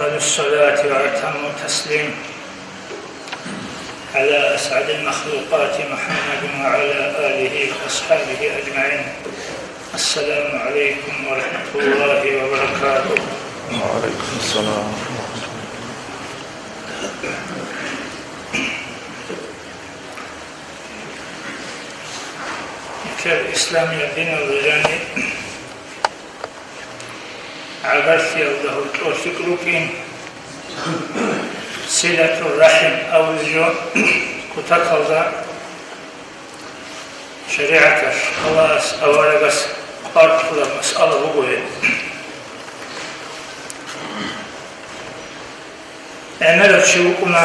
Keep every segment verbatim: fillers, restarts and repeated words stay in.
أفضل الصلاة وأتم التسليم على أسعد المخلوقات محمد وعلى آله وأصحابه أجمعين. السلام عليكم ورحمة الله وبركاته. وعليكم السلام ورحمة الله. Нилъер исламияб диналда жаниб гӀагарлъиялда гьоркьор лъикӀ рукӀин, силатур рахӀим абулеб жо кутакалда шаригӀаталъ Аллагьас аварагас къваркьулеб масъала буго гьеб. ГӀемерав чи вукӀуна,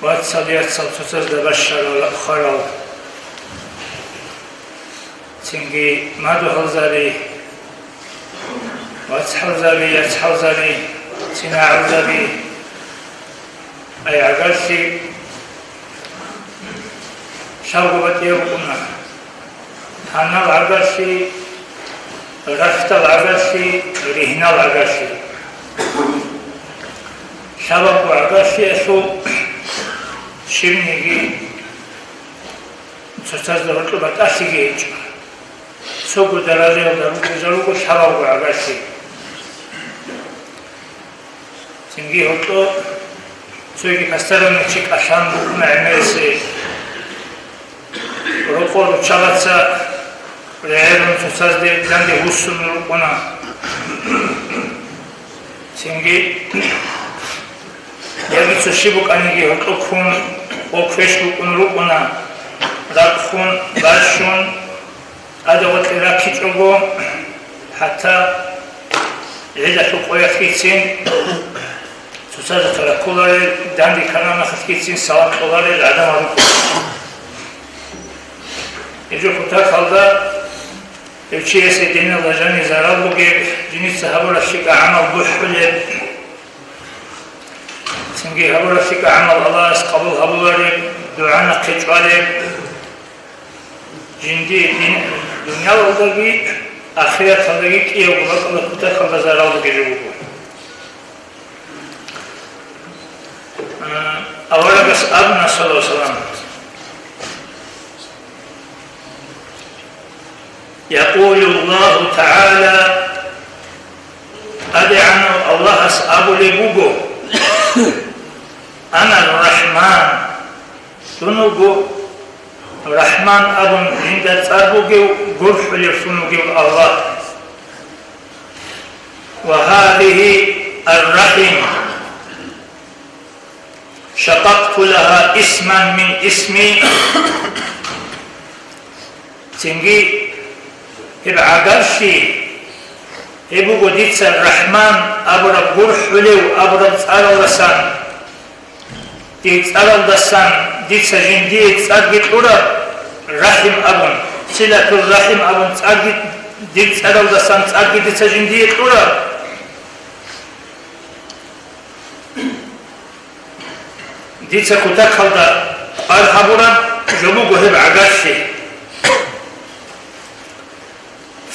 вацал-яцал цоцазда бащарал хварал, цинги мадугьалзаби, вацгӀалзаби, яцгӀалзаби, цинагӀалзаби, ай гӀагарлъи лъабго батӀияб букӀуна. Гьанал гӀагарлъи, рахьдал гӀагарлъи, ригьнал гӀагарлъи. Лъабабго гӀагарлъиялъул щибниги цоцазда гьоркьоб батӀалъиги гьечӀо. Цого даражаялда рукӀинчӀел руго лъабабго гӀагарлъи. Цинги гьоркьо цоги посторонний чи кӀалъан букӀуна гӀемерисел. Рокъор руччабаца регӀерун цоцазде данде вуссун рукӀуна. Цинги яги цо щиб букӀаниги гьоркьо ккун, къо квеш букӀун рукӀуна, ракӀ хун, барщун, тӀаде-гъоркье раккичӀого, хӀатта гӀидалъул къоялъгицин, цоцазда тараккуларел, данде ккараб мехалъгицин салам кьоларел гӀадамал рукӀуна. Гьеб жо кутакалда гьев чиясе диналда жаниб зарал бугеб, жинца гьабураб лъикӀаб гӀамал бухӀулеб, цинги гьабураб лъикӀаб гӀамал Аллагьас къабул гьабулареб, дугӀа нахъе чӀвалеб, жиндие дин, дуниялалдаги ахираталдаги кӀиявго бакӀалда кутакалда зарал бугеб жо буго. Аварагас абуна, саллаллагьу гӀалайгьи ва саллам, يقول الله تعالى, ТӀадегӀанав Аллагьас абулеб буго: أنا الرحمن, дун вуго РахӀман абун жинда цӀар бугев, гурхӀулевлъун вугев Аллагь. وهذه الرحم شققت لها اسما من اسمي. Цинги гьеб гӀагарлъи, гьеб буго дица РахӀман абураб, гурхӀулев абураб цӀаралдасан, дир цӀаралдасан дица жиндие цӀарги кьураб, рахӀим абун, силатур рахӀим абун цӀарги, дир цӀаралдасан цӀарги дица жиндие кьураб. Дица кутакалда къвар гьабураб жо буго гьеб гӀагарлъи.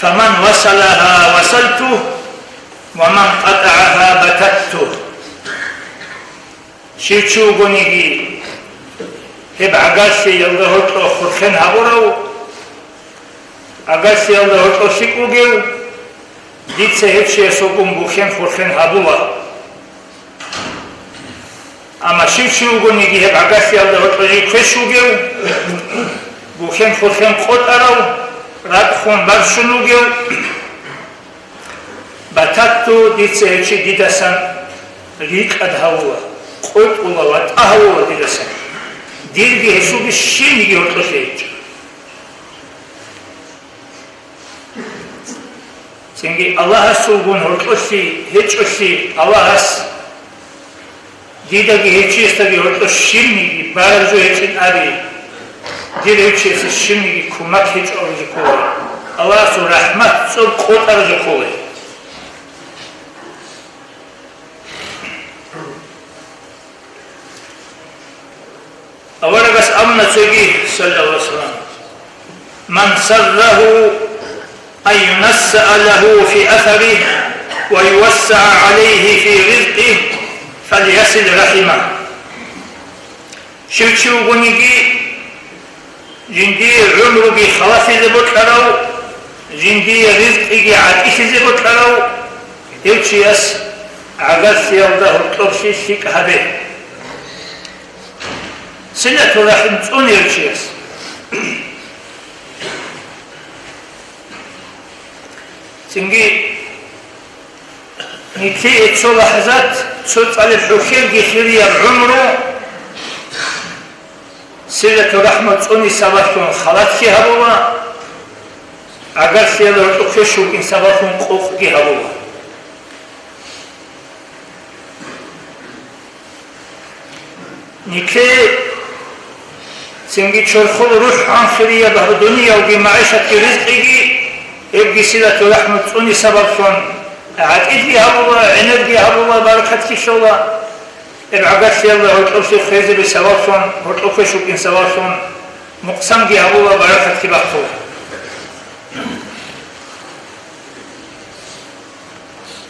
فمن وصلها وصلته، ومن قطعها بترته. Щив чи вугониги гьеб гӀагарлъиялда гьоркьоб хурхен гьабурав, гӀагарлъиялда гьоркьоб лъикӀ вугев, дица гьев чиясулгун бухьен-хурхен гьабула. Амма щив чи вугониги гьеб гӀагарлъиялда гьоркьоб жив квеш вугев, бухьен-хурхен къотӀарав, ракӀ хун барщун вугев, بترته, дица гьев чи дидасан рикӀкӀад гьавула, къотӀула, ватӀа гьавула дидасан. Дирги гьесулги щибниги гьоркьолъи гьечӀо. Цинги Аллагьасулгун гьоркьолъи гьечӀолъи, Аллагьас дидаги гьев чиясдаги гьоркьоб щибниги бараб жо гьечӀин аби, дир гьев чиясе щибниги кумек гьечӀо абизе ккола. Аллагьасул рахӀмат цӀоб къотӀараб жо ккола. Аварагас абуна цоги, саллаллагьу гӀалайгьи ва саллам: من سره أن ينسأ له في أثره ويوسع عليه في رزقه فليصل رحمه. Щив чи вугониги, жиндие гӀумруги халалъизе бокьарав, жиндие ризкъиги гӀатӀилъизе бокьарав, гьев чияс гӀагарлъиялда гьоркьоблъи лъикӀ гьабе. Силату рахӀим цӀуне гьев чияс. Цинги нилъее цо лахӀзат, цо цӀалеб хӀухьелги хирияб гӀумру силату рахӀмат цӀуни сабаблъун халатги гьабула, гӀагарлъиялда гьоркьоб квеш вукӀин сабаблъун къокъги гьабула. Нилъее цинги чорхол рухӀ гӀанхирияб гьаб дуниявги магӀишатги ризкъиги, гьебги силату рахӀмат цӀуни сабаблъун гӀатӀилъи гьабула, гӀенерги гьабула, баракатги лъола. Гьеб гӀагарлъиялда гьоркьоблъи хвезаби сабаблъун, гьоркьоб квеш вукӀин сабаблъун нукъсанги гьабула, баракатги бахъула.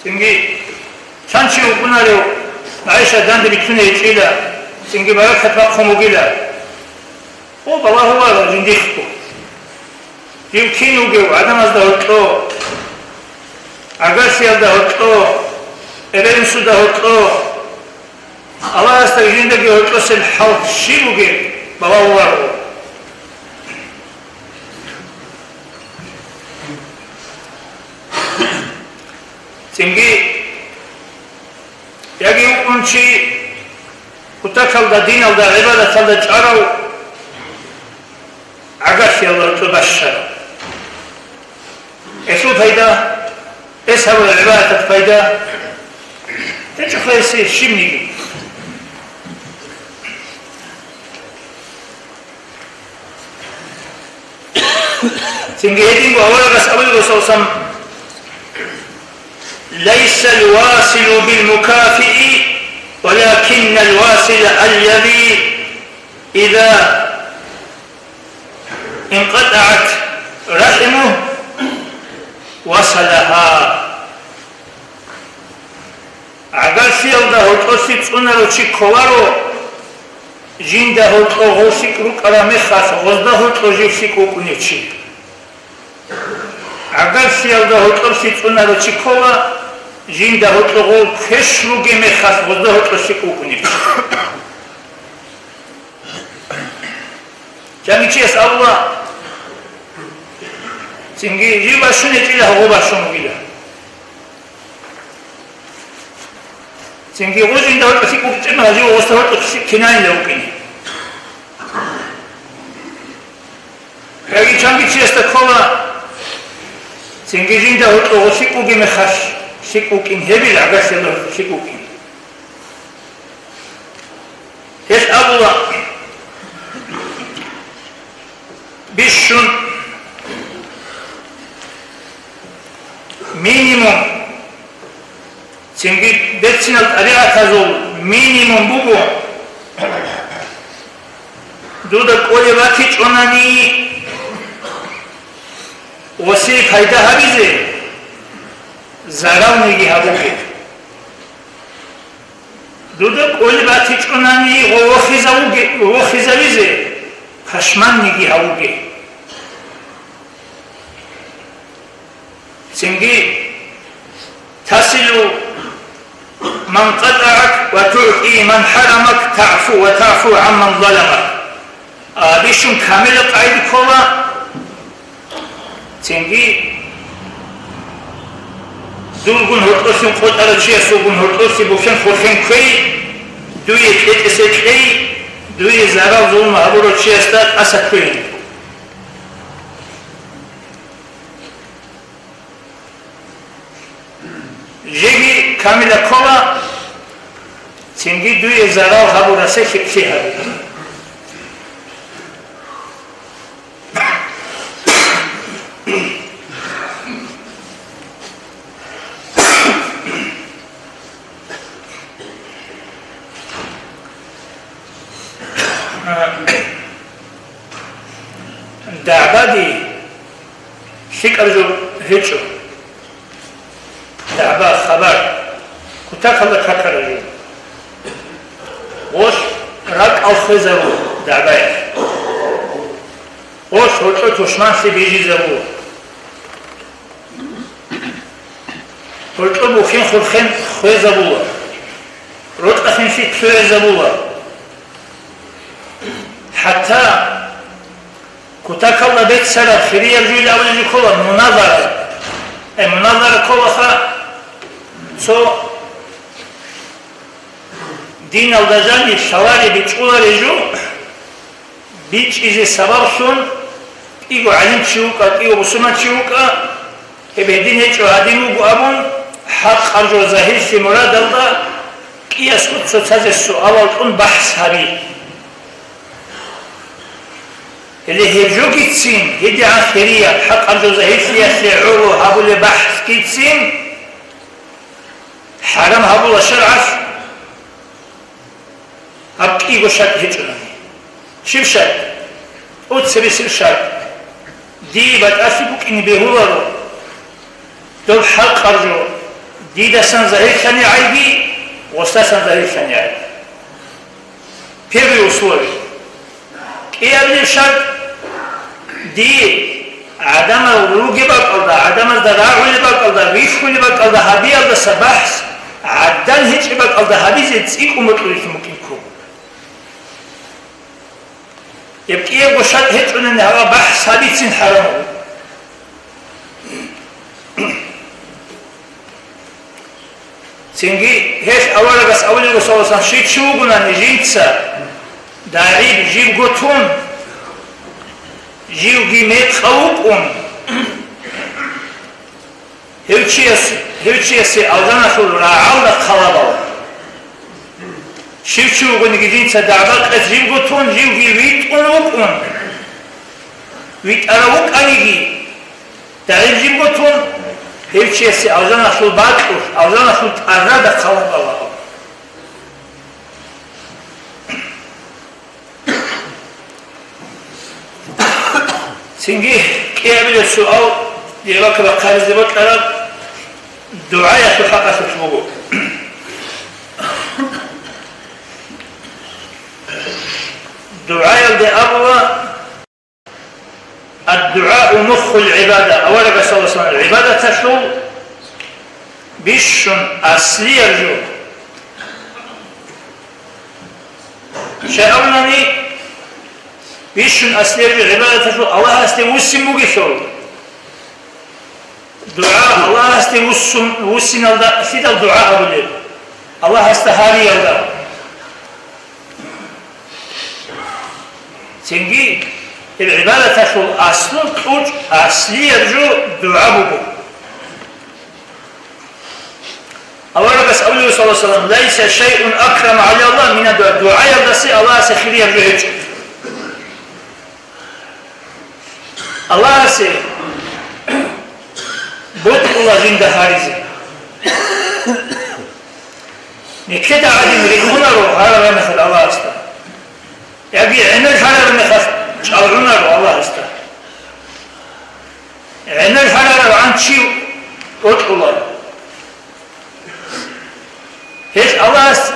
Цинги чан чи вукӀунарев, магӀишат данде бицуней чӀила, цинги баракат бахъун вугила. О, балагьуларо жиндихъго. Жив кин вугев, гӀадамазда гьоркьо, гӀагарлъиялда гьоркьо, эбел-инсуда гьоркьо, Аллагьасда жиндаги гьоркьосел хӀал щиб бугеб, балагьуларо. Цинги яги вукӀун чи кутакалда, диналда, гӀибадаталда чӀарав, гӀагарлъиялда гьоркьоб бащарав. Гьелъул пайда, гьес гьабураб гӀибадаталъ пайда гьечӀо хвеси щибниги. Цинги гьединго аварагас абулеб, саллаллагьу гӀалайгьи ва саллам: «Лайсал василу бил мукафии, валакиннал васила аллази иза инкъатӀагӀат рахӀимугьу васалагьа». ГӀагарлъиялда гьоркьоблъи цӀунарав чи кколаро, жинда гьоркьо гъов лъикӀ рукӀараб мехалъ, гъозда гьоркьо жив лъикӀ вукӀунев чи. ГӀагарлъиялда гьоркьоблъи цӀунарав чи ккола, жинда гьоркьо гъов квеш ругеб мехалъ, гъозда гьоркьо лъикӀ вукӀунев чи. Жаниб чияс абула, цинги жив бащун гьечӀила, гъов бащун вугила. Цинги гъов жинда гьоркьо лъикӀ вукӀинчӀеб мехалъ, жив гъосда гьоркьо лъикӀ кинайилан вукӀине. Яги чанги чиясда ккола, цинги жинда гьоркьо гъов лъикӀ вугеб мехалъ лъикӀ вукӀин, гьебила гӀагарлъиялда гьоркьо лъикӀ вукӀин. Гьелъ абула, бищун минимум, цинги берцинал тӀабигӀатазул минимум буго, дуда кӀолеб батичӀонани, гъосие пайда гьабизе, заралниги гьабуге. Дуда кӀолеб батичӀонани гъов вохизавуге-, вохизавизе, пашманниги гьавуге. Цинги: «Тасилу ман къатӀагӀак ва тугӀти ман хӀарамак, тагӀфу ва тагӀфу гӀамман заламак». А, бищун камила къайда ккола, цинги дургун гьоркьосан къотӀарав чиясулгун гьоркьосе бухьен-хохен кквей, дуе кьетӀесе кьей, дуе зарал-зулму гьабурав чиясда тӀаса кквей. Жеги камила ккола, цинги дуе зарал гьабурасе хиплъи гьабе. ДагӀбаде лъикӀаб жо гьечӀо. ДагӀба хабар кутакалда какараб жо. Гъолъ ракӀал хвезабу дагӀбаялъ. Гъолъ гьоркьо тушманлъи бижизабу. Гьоркьо бухьен-хурхен хвезабула. Рокьа-хинлъи лъугӀизабула. ХӀатта кутакалда беццараб хирияб жуйилан абулеб жо ккола муназара. Э, муназара кколаха цо диналда жаниб лъалареб бичӀчӀулареб жо бичӀчӀизе сабаблъун, кӀиго гӀалимчи вукӀа, кӀиго бусурманчи вукӀа, гьеб гьедин гьечӀо, гьадин вуго абун, хӀакъаб жо загьирлъи мурадалда кӀиясго цоцазе суалал кьун бахӀс гьаби. Гьеле гьеб жогицин, гьедигӀан хирияб, хӀакъаб жо загьирлъиялъе гӀоло гьабулеб бахӀсгицин хӀарам гьабула шаргӀалъ гьаб кӀиго шартӀ гьечӀунани. Щиб шартӀ? ТӀоцебесеб шартӀ. Дие батӀалъи букӀине бегьуларо. Доб хӀакъаб жо дидасан загьирлъани гӀайги, гъосдасан загьирлъани гӀайги. Первое условие. КӀиабилеб шартӀ, дие гӀадамал ругеб бакӀалда, гӀадамазда рагӀулеб бакӀалда, вихьулеб бакӀалда гьабиялдаса бахӀс гӀадан гьечӀеб бакӀалда гьабизе цӀикӀкӀун бокьулелъун букӀин ккун. Гьеб кӀиябго шартӀ гьечӀунани гьаб бахӀс гьабицин хӀарамаб. Цинги гьелъ аварагас абулеб буго, саллаллагьу гӀалайгьи ва саллам, щив чи вугонани жинца дагӀиб живго тун, живги мекъав вукӀун, гьев чияс, гьев чиясе алжаналъул рагӀалда хъалабала. Щив чи вугониги жинца дагӀба-къец живго тун, живги витӀун вукӀун, витӀарав вукӀаниги, дагӀир живго тун, гьев чиясе алжаналъул бакьулъ, алжаналъул тӀаррада хъалабала. Цинги кӀиабилеб суал, дие бакӀ-, бахъаризе бокьараб, дугӀаялъул хӀакъалъулъ буго. ДугӀаялде абула, «Ад-дугӀау муххул гӀибада», аварагас, саллаллагьу гӀалайгьи ва саллам, гӀибадаталъул бищун аслияб жо. Щай абунани, бищун аслияб жо гӀибадаталъул Аллагьасде вуссин бугелъул. ДугӀа Аллагьасде вуссун, вуссиналда лъидал дугӀа абулеб? Аллагьасда гьариялда. Цинги гьеб гӀибадаталъул аслу кьучӀ, аслияб жо дугӀа буго. Аварагас абулеб, саллаллагьу гӀалайгьи ва саллам: «Лайса шайун акрама гӀала Аллагь мина дугӀа». ДугӀаялдасе Аллагьасе хирияб жо гьечӀо. Аллагьасе бокьула жинда гьаризе. Нилъеда гӀадин рихунаро гьарараб мехалъ Аллагьасда. Яги гӀемер гьарараб мехалъ чӀалгӀунаро Аллагьасда. ГӀемер гьарарав гӀан чи бокьула. Гьелъ Аллагьас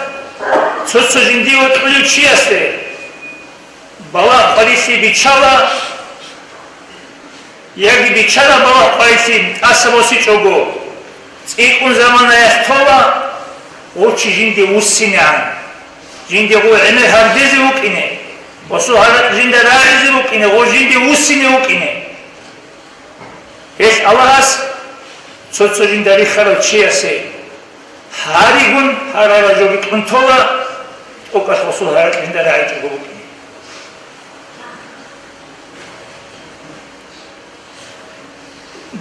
цо-цо жиндие вокьулев чиясде балагь къварилъи биччала, яги биччана балагь къварилъи тӀаса босичӀого, цӀикӀкӀун заманаялъ тола, гъов чи жинде вуссинегӀан, жинде гъов гӀемер гьардезе вукӀине, гъосул гьаракь жинда рагӀизе вукӀине, гъов жинде вуссине вукӀине. Гьелъ Аллагьас цо-цо жинда рихарав чиясе гьаригун гьарараб жоги кьун тола, тӀокӀалъ гъосул гьаракь жинда рагӀичӀого букӀине.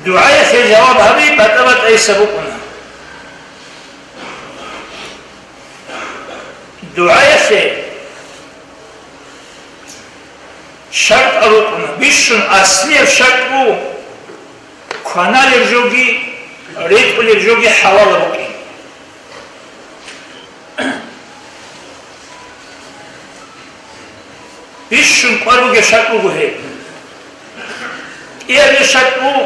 ДугӀаялъе жаваб гьаби батӀа-батӀайса букӀуна. ДугӀаялъе шартӀ абукӀуна, бищун аслияб шартӀ буго, кваналеб жоги, ритӀулеб жоги хӀалалаб букӀин. Бищун кӀвар бугеб шартӀ буго гьеб. КӀиабилеб шартӀ буго,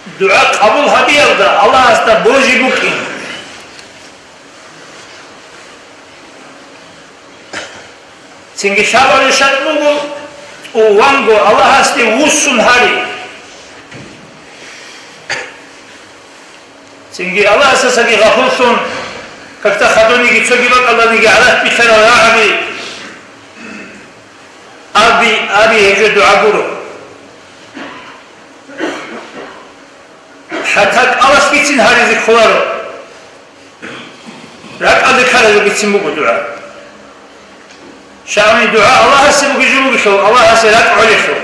ДугӀа къабул гьабиялда Аллагьасда божи букӀин. Цинги лъабабилеб шартӀ буго, тӀуванго Аллагьасде вуссун гьари. Цинги Аллагьасдасаги гъафурлъун, какда хадуниги цоги бакӀалданиги гӀарац бихьарал рагӀаби, аби, аби гьеб жо дугӀа гуро. ХӀатта кӀалалъ бицин гьаризе кколаро. РакӀалде ккараб жо бицин буго дугӀа. Щайгурелъул дугӀа Аллагьасе бугеб жо бугелъул, Аллагьасе ракӀ гӀолелъул.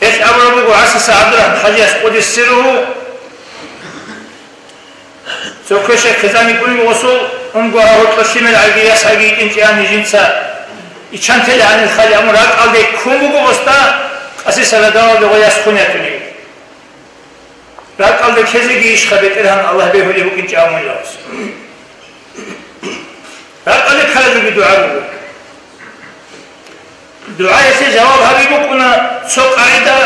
Гьелъ абураб буго ГӀасиса ГӀабдурахӀман-хӀажияс къуддиса сирругьу, цо квешаб хъизан йикӀунеб гъосул, унго гьоркьор лъимер гӀаги яс гӀаги йикӀинчӀеани жинца иччан телегӀанил хали, амма ракӀалде ккун буго гъосда къасиса радалалде гъо яс хун ятунеб. РакӀалде ккезеги ишха БетӀергьан Аллагь бегьулеб букӀинчӀеб гьавунилан. РакӀалде ккараб жоги дугӀа буго. ДугӀаялъе жаваб гьаби букӀуна цо къагӀида: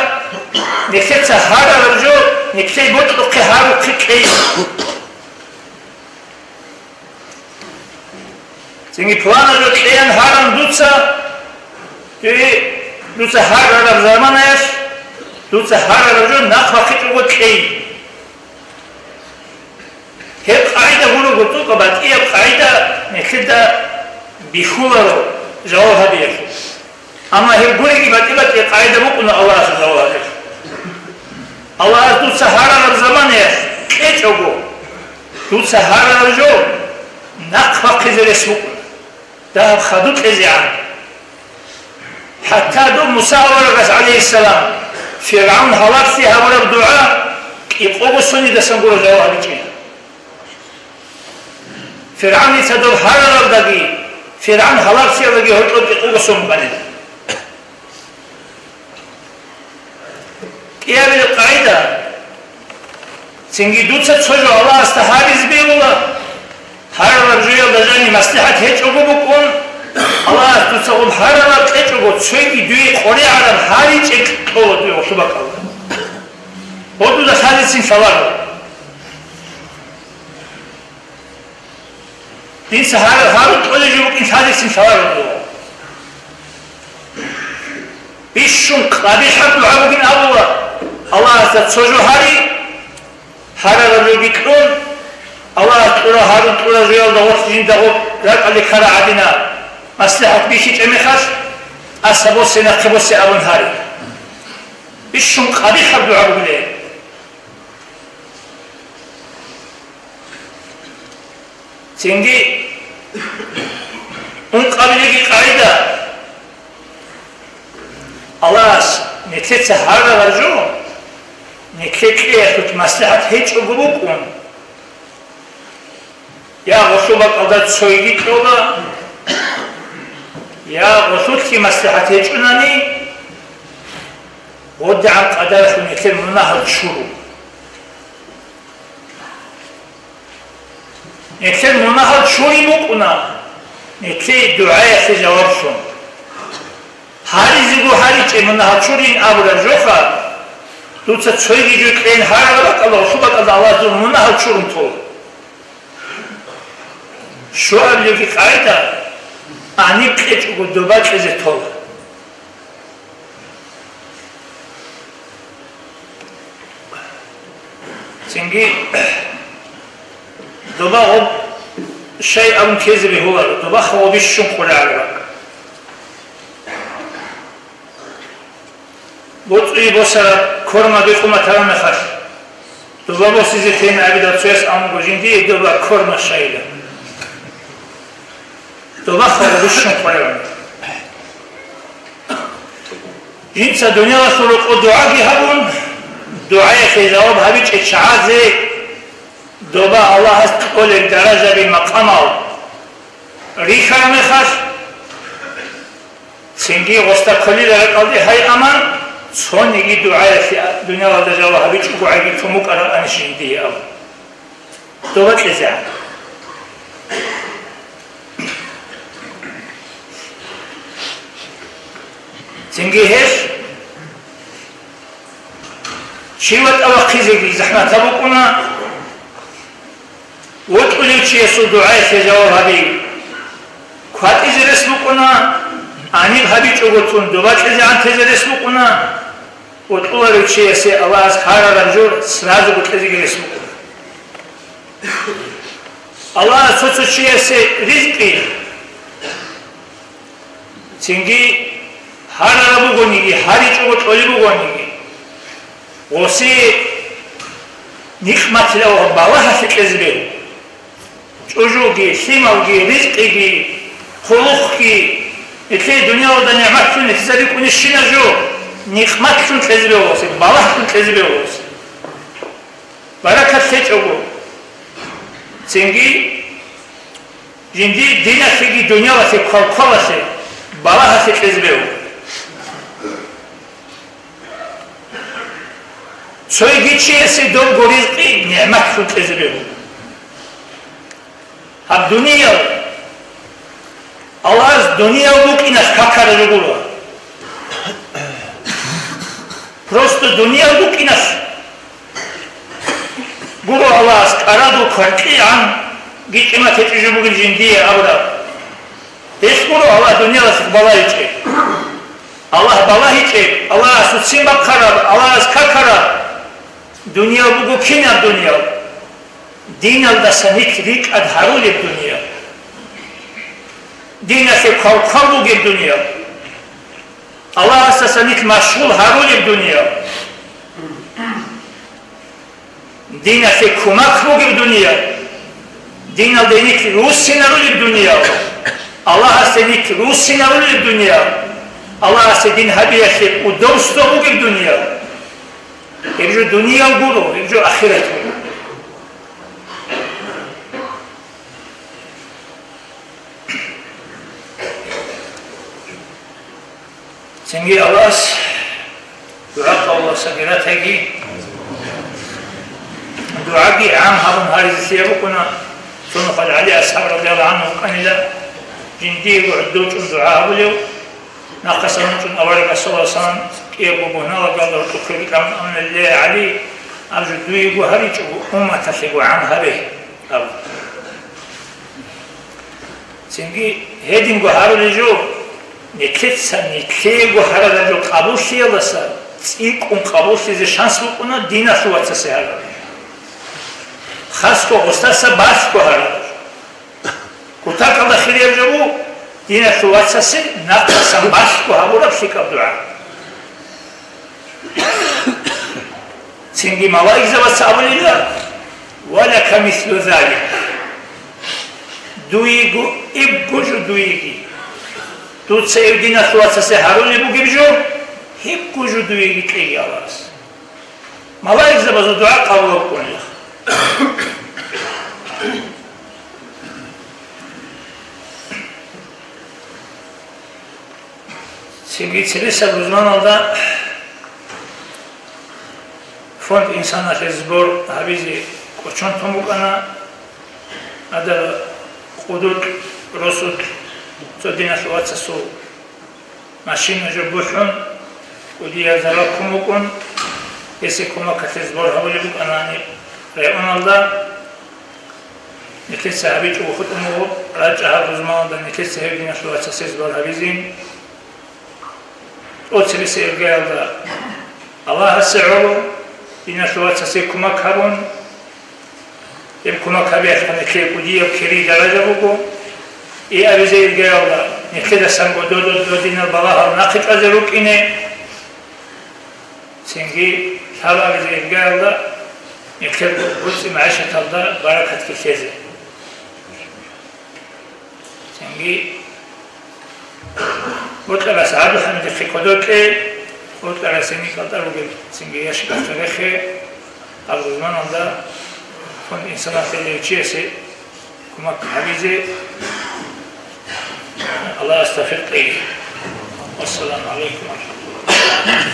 нилъеца гьарараб жо нилъее бокьухъе гьарухъе кьей. Цинги пуланаб жо кьеян гьарун дуца, дуца гьарараб заманаялъ дуца гьарараб жо нахъ бахъичӀого кьей. Гьеб къагӀида гурого цӀукӀа батӀияб къагӀида нилъеда бихьуларо жаваб гьабиялъе. Амма гьеб гуреги батӀи-батӀи къагӀида букӀуна Аллагьасул жаваб гьабиялъе. Аллагьас дуца гьарараб заманаялъ кьечӀого, дуца гьарараб жо нахъ бахъизе рес букӀуна. Дагьаб хадуб кьезегӀан. ХӀатта доб Муса аварагас, гӀалайгьиссалам, ФиргӀавн гьалаглъи гьабураб дугӀа кӀикъого сонидасан гуро жаваб гьабичӀила. ФиргӀавница доб гьараралдаги, ФиргӀавн гьалаглъиялдаги гьоркьоб кӀикъого сон букӀанила. КӀиабилеб къагӀида, цинги дуца цо жо Аллагьасда гьаризе бегьула, гьарараб жоялда жаниб маслихӀат гьечӀого букӀун, Аллагьас дуца гъоб гьарараб кьечӀого, цоги дуе къоригӀараб гьаричӀеб кьола дуе гъолъул бакӀалда. Гъо дуда лъазецин лъаларо. Дица гьараб гьарун кьолеб жо букӀин лъазецин лъаларо. Бищун къабихӀаб дугӀа бугин абула, Аллагьасда цо жо гьари, гьарараб жоги кьун, Аллагьас кьураб гьарун кьураб жоялда гъорлъ жинда гъоб ракӀалде ккараб гӀадинаб маслихӀат бихьичӀеб мехалъ, тӀаса босе, нахъе босе абун гьари. Бищун къабихӀаб дугӀа бугилан. Цинги ункъабилебги къагӀида, Аллагьас нилъеца гьарараб жо, нилъее кьеялъулъ маслихӀат гьечӀого букӀун, я гъолъул бакӀалда цойги кьола, я гъолъулъги маслихӀат гьечӀунани, гъодигӀан къадаралъун нилъер мунагьал чуру. Нилъер мунагьал чурин букӀуна, нилъее дугӀаялъе жаваблъун. Гьаризего гьаричӀеб мунагьал чурин абураб жоха, дуца цойги жо кьейин гьарараб бакӀалда, гъолъул бакӀалда Аллагьас дур мунагьал чурун тола. Щуабилебги къагӀида, гьаниб кьечӀого доба кьезе тола. Цинги доба гъоб щай абун ккезе бегьуларо, добаха гъоб бищун къулареб бакӀ. БоцӀуе босараб кормаби къуматараб мехалъ, доба босизе тейин абидал цояс абун буго, жиндие доба корма щайилан. Добаха гъоб бищун къулареб бакӀ. Жинца дуниялалъул рокъоб дугӀаги гьабун, дугӀаялъе жаваб гьабичӀеб чагӀазе доба Аллагьас кьолеб даражаби, макъамал рихьараб мехалъ, цинги гъосда кколила ракӀалде гьай аман, цониги дугӀаялъе дуниялалда жаваб гьабичӀого гӀаги тун букӀарабани жиндие абун. Доба кьезегӀан. Цинги гьелъ Чи ватӀа вахъизеги захӀматаб букӀуна, вокьулев чиясул дугӀаялъе жаваб гьаби. КватӀизе рес букӀуна, гьаниб гьабичӀого цун доба кьезе гӀантезе рес букӀуна, вокьуларев чиясе Аллагьас гьарараб жо сразуго кьезеги рес букӀуна. Аллагьас цо-цо чиясе ризкъи, цинги гьарараб бугониги, гьаричӀого кьолеб бугониги, гъосие никъматилав ва балагьалъе кьезе бегьу. ЧӀужуги, лъималги, ризкъиги, хъулухъги, нилъее дуниялалда нигӀматлъун нилъеца бикӀунищина жо, никъматлъун кьезе бегьу гъосие, балагьлъун кьезе бегьу гъосие. Баракат лъечӀого. Цинги жиндир диналъеги дуниялалъе квалквалалъе, балагьалъе кьезе бегьу. Цоги чиясе добго ризкъи нигӀматлъун кьезе бегьу. Гьаб дуниял, Аллагьас дуниял букӀиналъ какараб гуро. Просто дуниял букӀиналъ гуро Аллагьас кӀарадул кваркьигӀан гьикъимат гьечӀеб жо бугин жиндие абураб. Гьелъ гуро Аллагь дуниялалъухъ балагьичӀеб. Аллагь балагьичӀеб, Аллагьасул ццин бахъараб, Аллагьас какараб. Дуниял буго кинаб дуниял? Диналдаса нилъ рикӀкӀад гьарулеб дуниял. Диналъе квалквал бугеб дуниял. Аллагьасдаса нилъ машгъул гьарулеб дуниял. Диналъе кумак бугеб дуниял. Диналде нилъ руссинарулеб дуниял. Аллагьасде нилъ руссинарулеб дуниял. Аллагьасде дин гьабиялъе удобство бугеб дуниял. Гьеб жо дуниял гуро, гьеб жо ахират гуро. Цинги Аллагьас дугӀа къабулаб сабиратаги, дугӀаги гӀам гьабун гьаризелъи букӀуна. Цо нухалъ ГӀали асхӀаб радияллагьу гӀангьу вукӀанила, жиндиего гӀодов чӀун дугӀа гьабулев, нахъасан вачӀун аварагас саллаллагьу гӀалайгьи вассалам кӀиябго бугьналда гьоркьоб кверги кьабун абуна: «Ле, ГӀали, аб жо дуего гьаричӀого, умматалъего гӀам гьабе», – абун. Цинги гьединго гьарулел жо, нилъеца нилъеего гьарараб жо къабуллъиялдаса цӀикӀкӀун къабуллъизе шанс букӀуна диналъул вацасе гьарараб жо. Хасго гъосдаса балъго гьарараб жо. Кутакалда хирияб жо буго диналъул вацасе нахъасан балъго гьабураб лъикӀаб дугӀа. Цинги малаикзабаца абулила: «Ва лака мислу залик». Дуего, эбго жо дуеги. Дуца гьев диналъул вацасе гьарулеб бугеб жо, гьебго жо дуеги кьеги Аллагьас. Малаикзабазул дугӀа къабул букӀунила. Цинги цебесеб рузманалда фонд «Инсаналъе» сбор гьабизе кӀочон тун букӀана. Гьадаб къудулъ, росулъ цо диналъул вацасул машина жо бухӀун, кӀудияб зарал ккун букӀун, гьесие кумакалъе сбор гьабулеб букӀана гьаниб районалда. Нилъеца гьабичӀого хутӀун буго, рачӀа гьаб рузманалда нилъеца гьев диналъул вацасе сбор гьабизин. ТӀоцебесеб иргаялда Аллагьасе гӀоло диналъул вацасе кумак гьабун, гьеб кумак гьабиялъухъ нилъее кӀудияб кири даража буго. И абизе иргаялда нилъедасанго додо додинал балагьал нахъе чӀвазе рукӀине. Цинги лъабабизе иргаялда нилъер гуцӀи-магӀишаталда баракатги лъезе. Цинги бокьарас гӀаду-хӀамидихъе кодор кье, бокьарас гьениб кӀалтӀа ругел цинги ящикалъе рехе, гьаб рузманалда фонд «Инсаналъе» гьев чиясе кумак гьабизе Аллагьас тавфикъ кьеги. Вассаламу гӀалайкум ва рахӀматуллагь.